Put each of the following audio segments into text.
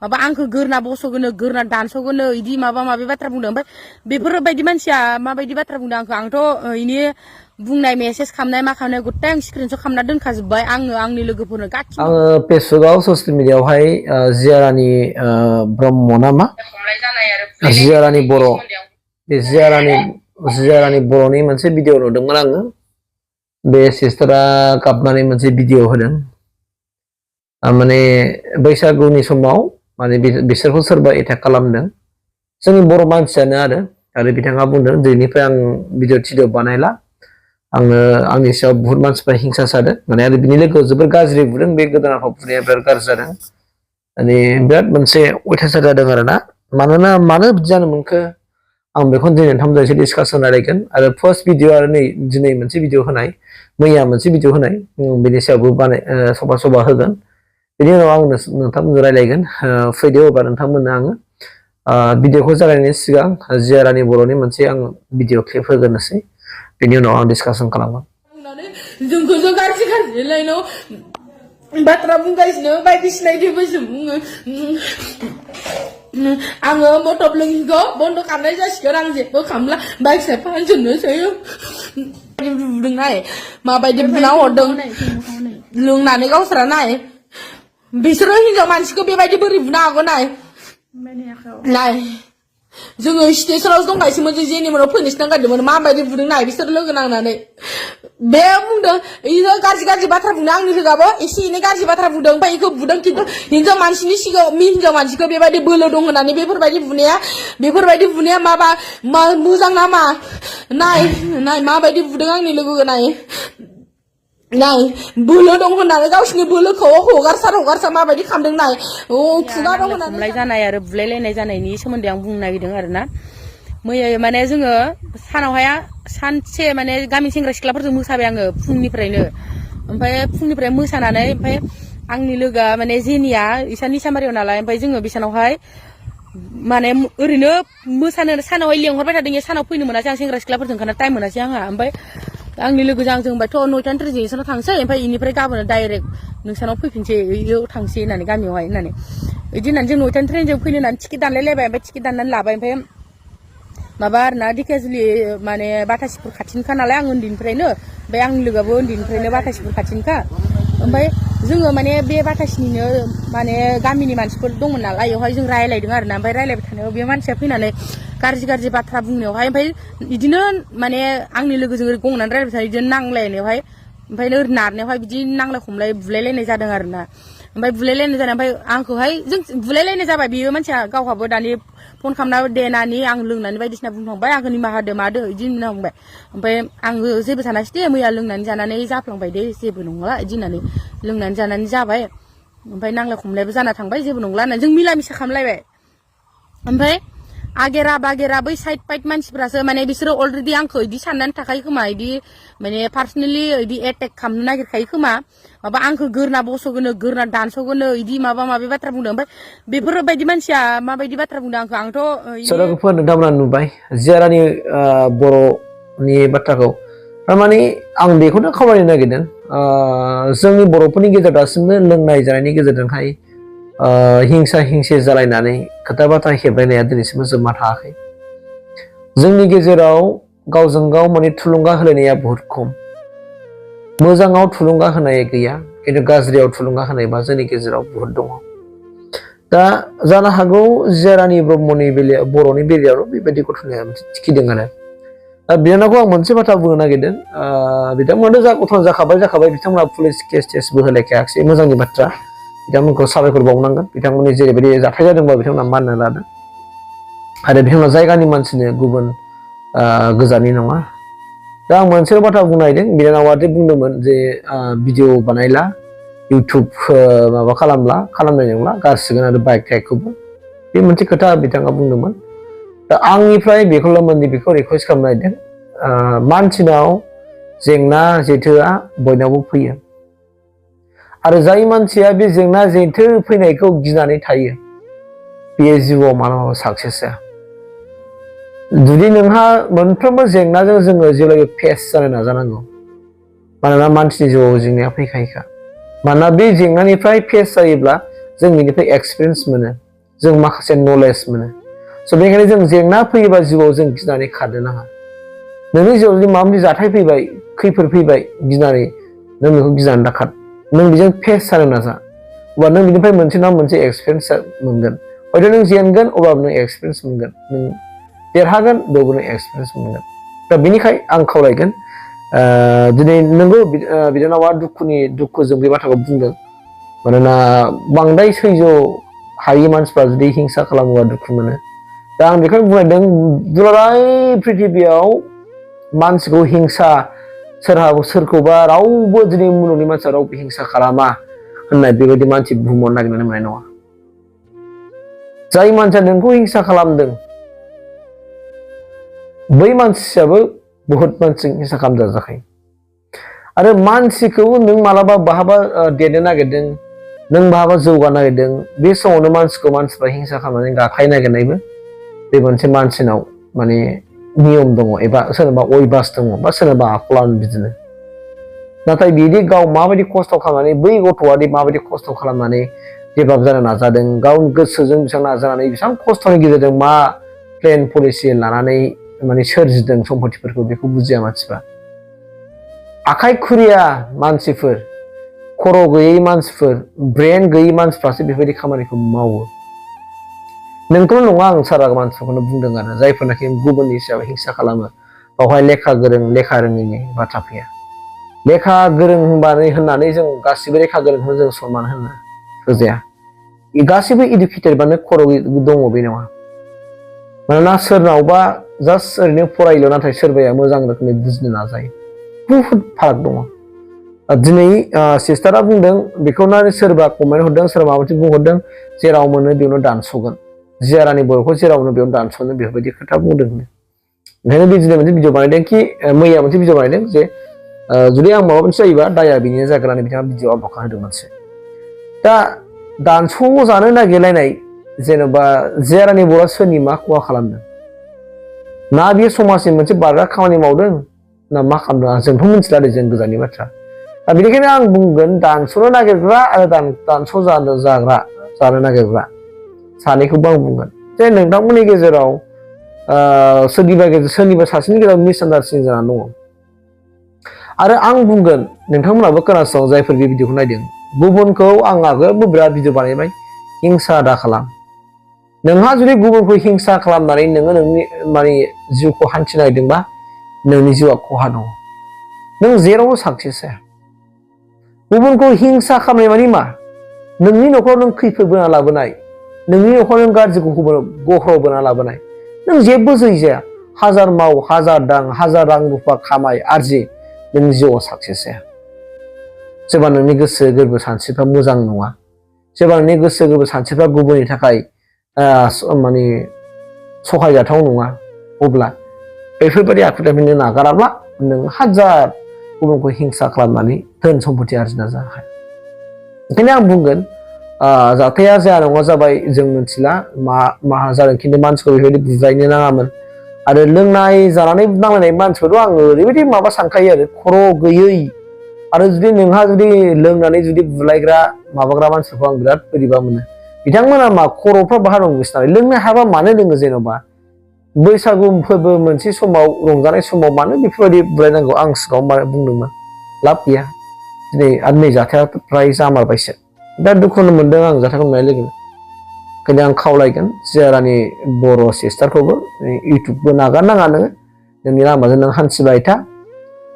माबा आंखौ गोरना बस'गोनो गोरना दानस'गोनो इदि माबा माबि बाथ्रा बुंदों ओमफ्राय बेफोरबायदि मानसिया माबायदि बाथ्रा बुंदों आंथ' इनि बुंनाय मेसेज खालामनाय मा खालामनाय गथाय आं स्क्रिनशट खालामना दोनखाजोब्बाय आङो आंनि लोगोफोरनो गासिबो आङो फेसबुकआव ससियेल मिडियायावहाय जियारानि ब्रह्म नामा जियारानि बर' बे जियारानि बर'नि मोनसे भिडिअ नुदोंमोन आङो बे सिस्टारा गाबनानै मोनसे भिडिअ होदों माने बैसागुनि समाव माने बिसोरखौ सोरबा एटाक खालामदों जोंनि बर' मानसियानो आरो बिथाङा बुंदों दिनैनिफ्राय आं भिडिअ थिडिअ बानायला आङो आंनि सायाव बुहुत मानसिफ्रा हिंसा जादों माने आरो बिनि लोगोआव जोबोर गाज्रि बुदों बे गोदोनाखौ बुनाया बिराद गाज्रि जादों माने बिराद मोनसे अयथासार जादों आरोना मानोना मानो बिदि जानो मोनखो आं बेखौनो दिनै नोंथांमोनजों एसे डिसकासन रायलायगोन आरो फार्स्ट भिडिअ आरो दिनै मोनसे भिडिअ होनाय मैया मोनसे भिडिअ होनाय बेनि सायावबो सभा होगोन बेनि उनाव आं नोंथांमोनजों रायलायगोन फैदो अब्ला नोंथांमोननो आङो भिडिअखौ जागायनायनि सिगां जियारानि बर'नि मोनसे आं भिडिअ क्लिप होग्रोनोसै बेनि उनाव आं डिसकासन खालामगोन जोंखौसो गाज्रि गाज्रिलायनो बाथ्रा बुंगासिनो बायदिसिना इदिबोसो बुङो आङो मटब लोङिखौ बन्द' खालामनाय जासिगोन आं जेबो खालामला बाइक साइड फाहामजोबनोसै बुंनाय माबायदि बुना हरदों लोंनानै गावसोरा नाय बिसोरो हिनजाव मानसिखौ बेबायदि बोरै बुनो हागौ नाय जोङो स्टेसनाव दंगासिनोमोन जों जेनिमोनाव फैनोसो नांगारदोंमोन माबायदि बुदों नाय बिसोर लोगो नांनानै बे बुंदों इयो गाज्रि बाथ्रा बुंदों आंनि लोगोआबो एसे एनै गाज्रि बाथ्रा बुंदों ओमफ्राय इखौ बुदों खिन्थु हिनजाव मानसिनि सिगाङाव हिनजाव मानसिखौ बेबायदि बोलो दं होननानै बेफोरबायदि बुनाया माबा मोजां नामा नाय माबायदि बुदों आंनि लोगोखौ नाय बोलो दं होननानै गावसिनि बोलोखौ हगारसार माबायदि खालामदों नाय खुगा दं होननानै जानाय आरो बुलायलायनाय जानायनि सोमोन्दै आं बुंनो नागिरदों आरोना मैया माने जोङो सानावहाय सानसे माने गामि सेंग्रा सिख्लाफोरजों मोसाबाय आङो फुंनिफ्रायनो ओमफ्राय फुंनिफ्राय मोसानानै ओमफ्राय आंनि लोगोआ माने जेनिया इसा निसामारियाव नालाय ओमफ्राय जोङो बिसानावहाय माने ओरैनो मोसानो सानावहाय लेंहरबाय थादों सानाव फैनो मोनासै आं सेंग्रा सिख्लाफोरजों ओंखारना टाइम मोनासै आंहा ओमफ्राय आंनि लोगोजों आंजों होनबायथ' 9टानि ट्रेनजों इसानाव थांसै ओमफ्राय इनिफ्राय गाबोन डाइरेक्ट नोंसानाव फैफिनसै इयाव थांसै होननानै गामियावहाय होननानै बिदि होननानै जों 9टानि ट्रेनजों फैनो होननानै टिकेट दानलायलायबाय ओमफ्राय टिकेट दाननानै लाबाय ओमफ्राय माबा आरोना दिखियाजुलि माने बाथासिफोर खाथिनखा नालाय आं उन्दैनिफ्रायनो ओमफ्राय आंनि लोगोआबो उन्दैनिफ्रायनो बाथासिफोर खाथिनखा ओमफ्राय जोङो माने बे बाथासिनिनो माने गामिनि मानसिफोर दंमोन नालाय बेवहाय जों रायलायदों आरोना ओमफ्राय रायलायबाय थानायाव बे मानसिया फैनानै गाज्रि बाथ्रा बुंनायावहाय ओमफ्राय बिदिनो माने आंनि लोगोजों ओरै गंनानै रायलायबाय थानाय बिदिनो नांलायनायावहाय ओमफ्राय ओरै नारनायावहाय बिदि नांलाय खमलाय बुलायलायनाय जादों आरोना ओमफ्राय बुलायलायनाय जादों ओमफ्राय आंखौहाय जों बुलायलायनाय जाबाय बियो मानसिया गावहाबो दानि फन खालामना देनानै आं लोंनानै बायदिसिना बुंफ्लांबाय आंखौ निमाहा होदो मादो बिदि होनना बुंबाय ओमफ्राय आङो जेबो सानासै दे मैया लोंनानै जानानै जाफ्लांबाय दे जेबो नंला बिदि होननानै लोंनानै जानानै जाबाय ओमफ्राय नांलाय खमलायबो जाना थांबाय जेबो नंला होननानै जों मिला मिसा खालामलायबाय ओमफ्राय आगेरा बागेरा बै साइड पाइट मानसिफोरासो माने बिसोरो अलरेडि आंखौ इदि साननानै थाखायो खोमा इदि माने पार्सनेलि इदि एटेक खालामनो नागिरखायो खोमा माबा आंखौ गोरना बस'गोनो गोरना दानस'गोनो इदि माबा माबि बाथ्रा बुंदों ओमफ्राय बेफोरबायदि मानसिया माबायदि बाथ्रा बुंदों आंथ' सोरगोफोर नोंथांमोना नुबाय जियारानि बर'नि बाथ्राखौ थारमाने आं बेखौनो खावलायनो नागिरदों जोंनि बर'फोरनि गेजेराव दासिमबो लोंनाय जानायनि गेजेरजोंहाय हिंसा हिंसि जालायनानै खोथा बाथ्रा हेबलायनाया दिनैसिमबो जोबना थाङाखै जोंनि गेजेराव गावजों गाव माने थुलुंगा होलायनाया बहुत खम मोजाङाव थुलुंगा होनाय गैया खिन्थु गाज्रियाव थुलुंगा होनायबा जोंनि गेजेराव बहुत दङ दा जानो हागौ जियारानि ब्रह्मनि बेलायाव बर'नि बेलायावल' बेबायदि घटनाया थिखिदों आरो बिनानावखौ आं मोनसे बाथ्रा बुंनो नागिरदों बिथांमोनाथ' जा घटना जाखाबाय बिथांमोना पुलिस केसबो होलायखायाखिसै मोजांनि बाथ्रा बिथांमोनखौ साबायखर बावनांगोन बिथांमोननि जेरैबायदि जाथाय जादोंबा बिथांमोना माननो लादों आरो बिथांमोना जायगानि मानसिनो गुबुन गोजाननि नङा दा आं मोनसे बाथ्रा बुंनो नागिरदों बिनानावा बुंदोंमोन जे भिडिअ बानायला इउटुब माबा खालामनाय नंला गारसिगोन आरो बाइक थाइखौबो बे मोनसे खोथा बिथाङा बुंदोंमोन दा आंनिफ्राय बेखौ रिकुवेस्ट खालामनो नागिरदों मानसिनाव जेंना जेथोआ बयनावबो फैयो आरो जाय मानसिया बे जेंना जेथो फैनायखौ गिनानै थायो बेयो जिउआव मालाबाबो साक्सेस जाया जुदि नोंहा मोनफ्रोमबो जेंनाजों जोङो जेब्लायबो फेस जानो नाजानांगौ मानोना मानसिनि जिउआव जेंनाया फैखायोखा मानोना बे जेंनानिफ्राय फेस जायोब्ला जों बेनिफ्राय एक्सपिरियेन्स मोनो जों माखासे नलेज मोनो स' बेनिखायनो जों जेंना फैयोबा जिउआव जों गिनानै खारनो नाङा नोंनि जिउआव जुदि माबा मोनसे जाथाय फैबाय खैफोद फैबाय गिनानै नों बेखौ गिनानै दाखार नों बेजों फेस जानो नाजा अब्ला नों बिनिफ्राय मोनसे नङा मोनसे एक्सपिरियेन्स मोनगोन हयथ' नों जेनगोन अब्लाबो नों एक्सपिरियेन्स मोनगोन नों देरहागोन बेयावबो नों एक्सपिरियेन्स मोनगोन दा बेनिखाय आं खावलायगोन दिनै नोंगौ बिनानावा दुखुजों बे बाथ्राखौ बुंदों मानोना बांद्राय सैज' हायि मानसिफ्रा जुदि हिंसा खालामोबा दुखु मोनो दा आं बेखौनो बुंनायदों दुलाराय प्रिथिबियाव मानसिखौ हिंसा सोरखौबा रावबो दिनै मुलुगनि मानसिया रावबो हिंसा खालामा होननाय बेबायदि मानसि बुहुमाव नागिरनानै मोननाय नङा जाय मानसिया नोंखौ हिंसा खालामदों बै मानसियाबो बहुत मानसि हिंसा खालामजाखायो आरो मानसिखौ नों मालाबा बहाबा देरनो नागिरदों नों बहाबा जौगानो नागिरदों बे समावनो मानसिफ्रा हिंसा खालामनानै गाख्लायनो नागिरनायबो बे मोनसे मानसिनाव माने नियम दङ एबा सोरबा अयभास दङ बा सोरबा आखलानो बिदिनो नाथाय बिदि गाव माबायदि खस्थ' खालामनानै बै गथ'आदि माबायदि खस्थ' खालामनानै डेभेलप जानो नाजादों गावनि गोसोजों बेसेबां नाजानानै बेसेबां खस्थ'नि गेजेरजों मा प्लेन पलिसि लानानै माने सोरजिदों सम्पतिफोरखौ बेखौ बुजिया मानसिफ्रा आखाइ खुरिया मानसिफोर खर' गैयै मानसिफोर ब्रेन गैयै मानसिफ्रासो बेबायदि खामानिखौ मावो नोंखौल' नङा आं सारा मानसिफोरखौनो बुंदों आरो जायफोरनाखि गुबुननि सायाव हिंसा खालामो बावहाय लेखा गोरों लेखा रोङैनि बाथ्रा फैया लेखा गोरों होननानै जों गासिबो लेखा गोरोंखौनो जों सनमान होनो होजाया गासिबो इडुकेटेडबानो खर' दङ बे नङा मानोना सोरनावबा जास्ट ओरैनो फरायल' नाथाय सोरबाया मोजां रोखोमै बुजिनो नाजायो बुहुद फाराग दङ दिनै सिस्टारा बुंदों बेखौनो सोरबा कमेन्ट हरदों सोरबा माबा मोनसे बुंहरदों जेराव मोनो बेयावनो दानस'गोन जियारानि बर'खौ जेराव मोनो बेयावनो दानस'नो बेफोरबायदि खोथा बुंदों ओंखायनो बे दिनै मोनसे भिडिअ बानायदों कि मैया मोनसे भिडिअ बानायदों जे जुदि आं माबा मोनसे जायोबा दाया बिनिनो जागोन होननानै बिथाङा भिडिअ आपल'ड खालामदों मोनसे दा दानस' जानो नागिरलायनाय जेन'बा जियारानि बर'आ सोरनि मा खहा खालामदों ना बियो समाजनि मोनसे बारग्रा खामानि मावदों ना मा खालामदों जोंथ' मिथिला दे जों गोजाननि बाथ्रा दा बेनिखायनो आं बुंगोन दानस'नो नागिरग्रा आरो दानस' जानो नागिरग्रा सानैखौबो आं बुंगोन जे नोंथांमोननि गेजेराव सोरनिबा सासेनि गेजेराव मिसआन्डारस्टेन्डिं जानानै दङ आरो आं बुंगोन नोंथांमोनाबो खोनासं जायफोर बे भिडिअखौ नायदों गुबुनखौ आं आगोलबो बिराद भिडिअ बानायबाय हिंसा दा खालाम नोंहा जुदि गुबुनखौ हिंसा खालामनानै नोङो नोंनि माने जिउखौ हान्थिनो नागिरदोंबा नोंनि जिउआ खहा दङ नों जेरावबो साक्सेस जाया गुबुनखौ हिंसा खालामनाय माने मा नोंनि न'खराव नों खैफोद बोना लाबोनाय नोंनि न'खराव नों गाज्रिखौ गह्र बोना लाबोनाय नों जेबो जै जाया हाजार माव हाजार दां हाजार रां रुफा खामाय आरजि नोंनि जिउआव साक्सेस जाया सोरबा नोंनि गोसो गोरबो सानस्रिफ्रा मोजां नङा सोरबा नोंनि गोसो गोरबो सानस्रिफ्रा गुबुननि थाखाय माने सहायजाथाव नङा अब्ला बेफोरबायदि आखुथायफोरनो नागाराब्ला नों हाजार गुबुनखौ हिंसा खालामनानै धोन सम्पति आरजिना जानो हाया ओंखायनो आं बुंगोन जाथाया जाया नङा जाबाय जों मिथिला मा जादों खिन्थु मानसिखौ बेबायदि बुजायनो नाङामोन आरो लोंनाय जानानै नांलायनाय मानसिफोरखौ आङो ओरैबायदि माबा सानखायो आरो खर' गैयै आरो जुदि नोंहा जुदि लोंनानै जुदि बुलायग्रा माबाग्रा मानसिफोरखौ आं बिराद बोरैबा मोनो बिथांमोना मा खर'फ्रा बाहा दं बिसिना लोंनो हायाबा मानो लोङो जेन'बा बैसागु फोरबो मोनसे समाव रंजानाय समाव मानो बेफोरबायदि बुलायनांगौ आं सिगाङाव बुंदोंमोन लाब गैया दिनै आरो नै जाथाया फ्राय जामारबायसो दा दुखुनो मोनदों आं जाथायखौ नुनाय लोगो ओंखायनो आं खावलायगोन जियारानि बर' सिस्टारखौबो इउटुबबो नागारनाङा नोङो नोंनि लामाजों नों हान्थिबाय था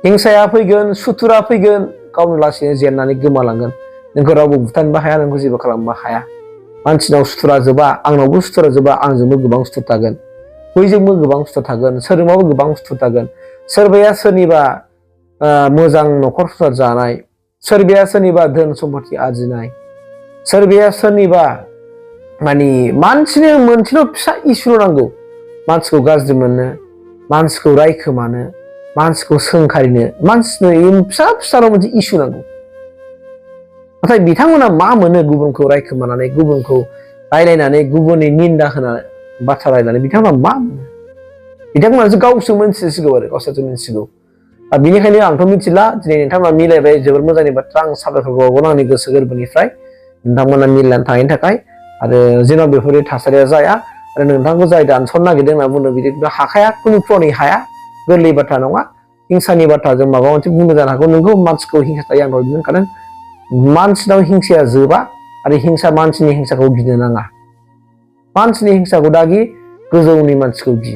हिंसाया फैगोन सुथुरा फैगोन गावनो लासैनो जेननानै गोमालांगोन नोंखौ रावबो बुथारनोबो हाया नोंखौ जेबो खालामनोबो हाया मानसिनाव सुथुरा जोबा आंनावबो सुथुरा जोबा आंजोंबो गोबां सुथुर थागोन बैजोंबो गोबां सुथुर थागोन सोरजोंबाबो गोबां सुथुर थागोन सोरबाया सोरनिबा मोजां न'खर संसार जानाय सोरबाया सोरनिबा धोन सम्पति आरजिनाय सोरबाया सोरनिबा माने मानसिनो मोनसेल' फिसा इसुल' नांगौ मानसिखौ गाज्रि मोननो मानसिखौ रायखोमानो मानसिखौ सोंखारिनो मानसिनो फिसाल' मोनसे इसु नांगौ नाथाय बिथांमोना मा मोनो गुबुनखौ रायखोमानानै गुबुनखौ रायलायनानै गुबुननि निन्दा होनानै बाथ्रा रायलायनानै बिथांमोना मा मोनो बिथांमोनासो गावसो मिन्थिसिगौ आरो गावसोरसो मिन्थिगौ बेनिखायनो आंथ' मिथिला दिनै नोंथांमोना मिलायबाय जोबोर मोजांनि बाथ्रा आं साबायखर बावगोन आंनि गोसो गोरबोनिफ्राय नोंथांमोना मिलायनानै थानायनि थाखाय आरो जेन' बेफोरनि थासारिया जाया आरो नोंथांखौ जाय दानस'नो नागिरदों होनना बुंदों बिदि हाखाया खुनु प्रनि हाया गोरलै बाथ्रा नङा हिंसानि बाथ्रा जों माबा मोनसे बुंनो जानो हागौ नोंखौ मानसिखौ हिंसा जायो आं दहाय बुंखादों मानसिनाव हिंसाया जोबा आरो मानसिनि हिंसाखौ गिनो नाङा मानसिनि हिंसाखौ दा गि गोजौनि मानसिखौ गि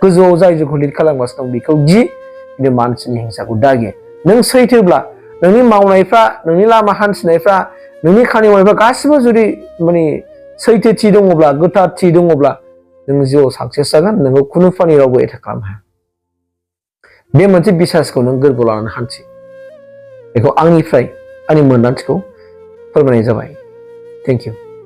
गोजौआव जाय जोंखौ लिड खालामगासिनो दं बेखौ गि खिन्थु मानसिनि हिंसाखौ दा गि नों सैथोब्ला नोंनि मावनायफ्रा नोंनि लामा हान्थिनायफ्रा नोंनि खामानि मावनायफ्रा गासिबो जुदि माने सैथोथि दङब्ला गोथारथि दङब्ला नों जिउआव साक्सेस जागोन नोंखौ खुनु फानि रावबो एटेक खालामनो हाया बे मोनसे बिसासखौ नों गोरबोआव लानानै हान्थि बेखौ आंनिफ्राय आंनि मोन्दांथिखौ फोरमायनाय जाबाय थेंक इउ